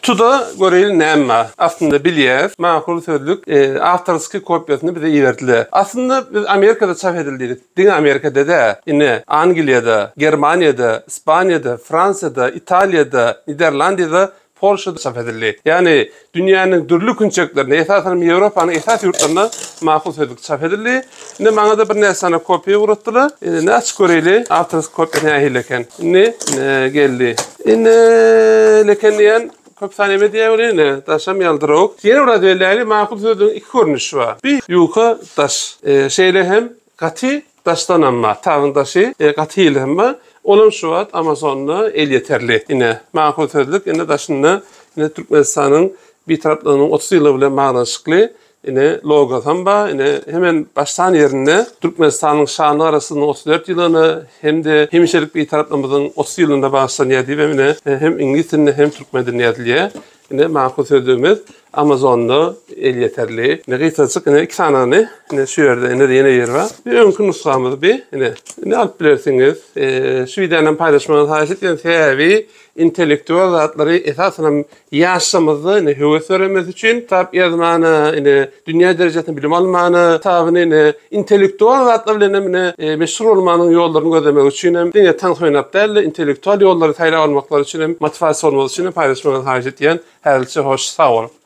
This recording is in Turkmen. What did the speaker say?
Gutuda göreýli näme bar. Aslynda bilýäs, Makul sözlük awtorskiý kopiýasyny bize iberdiler. Aslynda biz Amerikada çap edildi diýdik. Diňe Amerikada dä, ine, Angliýada, Germaniýada, Ispaniýada, Fransiýada, Italiýada, Niderlandiýada, Polşada çap edildi. Ýagny dünýäniň dürli künjeklerinde, esasanam Ýewropanyň esasy ýurtlarynda Makul sözlük çap edildi. Indi maňa-da birnäçe sany kopiýa ugratdylar. Indi açyp göreýli, awtorskiý kopiýa nähili eken. Indi geldi. Indi leken diýen köp sany eme diýýär welin, ine, daşam ýaldyrawuk. Ýene bir zat belläýli, Makul sözlügiň iki görnüşi bar. Bir ýuka daş. Şeýle hem gaty daşdanam bar. Kitabyň daşy gaty hili hem bar. Olam şu wagt Amazonda elýeterli. Ine, Makul sözlük, ine daşynda ine Türkmenistanyň Bitaraplygynyň 30 ýyllygy bilen baglanyşykly Ine, logosam bar. Ine, hemen başlan ýerinde Türkmenistanyň şanly Garaşsyzlygynyň 34 ýyllygyna hem-de hemişelik Bitaraplygymyzyň 30 ýyllygyna bagyşlanýar diýip hem ine, hem iňlis dilinde, hem türkmen dilinde ýazylýar. Ine, makul sözlügimiz Amazonda elýeterli. Ine, gysgajyk, ine, iki sanyny, ine, şu ýerde, ine-de ýene ýer bar. Bir öňki nusgamyz bi, ine, ine alyp bilersiňiz. Şu wideony hem paýlaşmagyňyzy haýyş edýän, sebäbi intellektual zatlary esasanam Ýaşlarymyzda ine höwes döremesi üçin kitap ýazmana, ine dünýä derejesinde bilim almana, kitabyny ine intellektual zatlar bilen hem ine meşhur bolmanyň ýollaryny gözlemek üçin hem diňe tans oýnap däl-de intellektual ýollary saýlap almaklary üçin hem motiwasiýa bolmagy üçin hem paýlaşmagyňyzy haýyş edýän. Häzirlikçe hoş sag boluň.